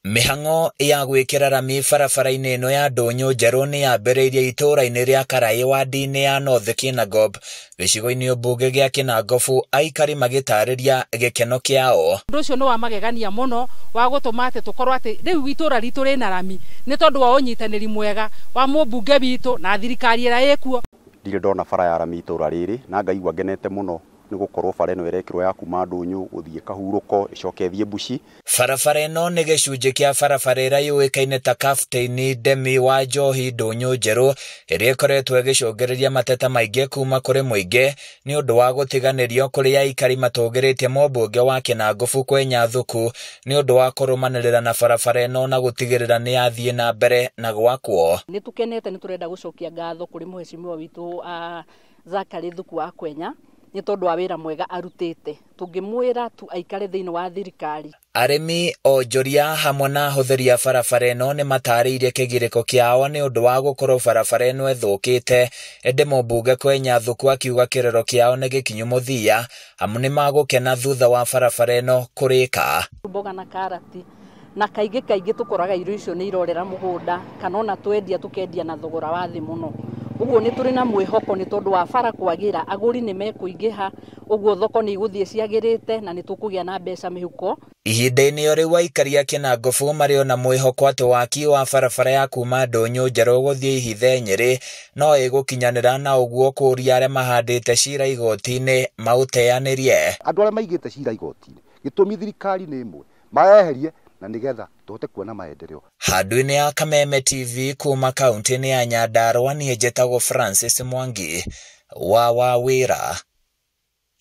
Mĩhang'o ya gwĩkĩra rami barabara-inĩ ĩno ya Ndũnyũ Njerũ nĩ yambĩrĩirie itũũra-inĩ rĩa Karaĩ wadi-inĩ ya North Kinangop gĩcigo-inĩ mbunge gĩa Kinangofu, aikari magĩtarĩria gĩkeno kĩao. Ũndũ ũcio nĩ wa magegania mũno wa gũtũma atĩ tũkorwo atĩ rĩu itũũra ritũ rĩna rami nĩ tondũ wa ũnyitanĩri mwega wa mũmbunge witũ na thirikari ĩrĩa ĩkuo. Ndirĩ ndona bara ya rami itũũra rĩrĩ na ngaigua ngenete mũno nĩ gũkorwo bara ĩno ĩrekĩrwo ya kuma Ndũnyũ gũthiĩ Kahurũko ĩcoke ĩthiĩ Mbuci. Barabara ĩno nĩ gĩcunjĩ kĩa barabara ĩrĩa yũĩkaine ta Captain Demi wa Njohi Ndũnyũ Njerũ, ĩrĩa ĩkoretwo ĩgĩcũngĩrĩria mateta maingĩ kuma kũrĩ mũingĩ nĩ ũndũ wa gũtiganĩrio kũrĩa aikari matũgĩrĩtie mũmbunge wa Kinangofu Kwenya Thuku nĩ ũndũ wa kũrũmanĩrĩra na barabara ĩno na gũtigĩrĩra nĩ yathiĩ na mbere na gwakwo. Nĩ tũkenete, nĩ tũrenda gũcokia ngatho kũrĩ mũhecimiwa witũ Zachary Thuku wa Kwenya nĩ tondũ wa wĩra mwega arutĩte. Tũngĩmwĩra tu aikare thĩinĩ wa thirikari. Arĩmi, onjoria hamwe na ahũthĩri a barabara ĩno nĩ matarĩirie kĩgirĩko kĩao nĩ ũndũ wa gũkorwo barabara ĩno ĩthũkĩte, ĩndĩ mũmbunge Kwenya Thuku akiuga kĩrĩro kĩao nĩ gĩkinyu mũthia amu nĩ magũkena thutha wa barabara ĩno kũrĩka. Mboga na karati na kaingĩ kaingĩ tũkoraga irio icio nĩ irorera mũgũnda kana ona twendia tũkendia na thogora wa thĩ mũno. Ũguo nĩ tũrĩ na mwĩhoko nĩ tondũ wa bara kwagĩra, agũri nĩ mekũingĩha, ũguo thoko nĩ igũthiĩ ciagĩrĩte na nĩ tũkũgĩa na mbeca mĩhuko. Ihinda-inĩ o rĩu aikari a Kinangofu marĩ ona mwĩhoko atĩ waki wa barabara ya kuma Ndũnyũ Njerũ gũthiĩ Ihithe Nyĩrĩ no ĩgũkinyanĩra na ũguo kũũria arĩa mahandĩte cira igoti-inĩ maũteanĩrie. Andũ arĩa maigĩte cira igoti-inĩ, gĩtũmi thirikari nĩ ĩmwe, mayeherie na nĩgetha tũhote kuona maendeleo. Handũ-inĩ ya Kameme TV kuma kaunti-inĩ ya Nyandarua, niĩ njĩtagwo Francis Mwangi wa Wawĩra.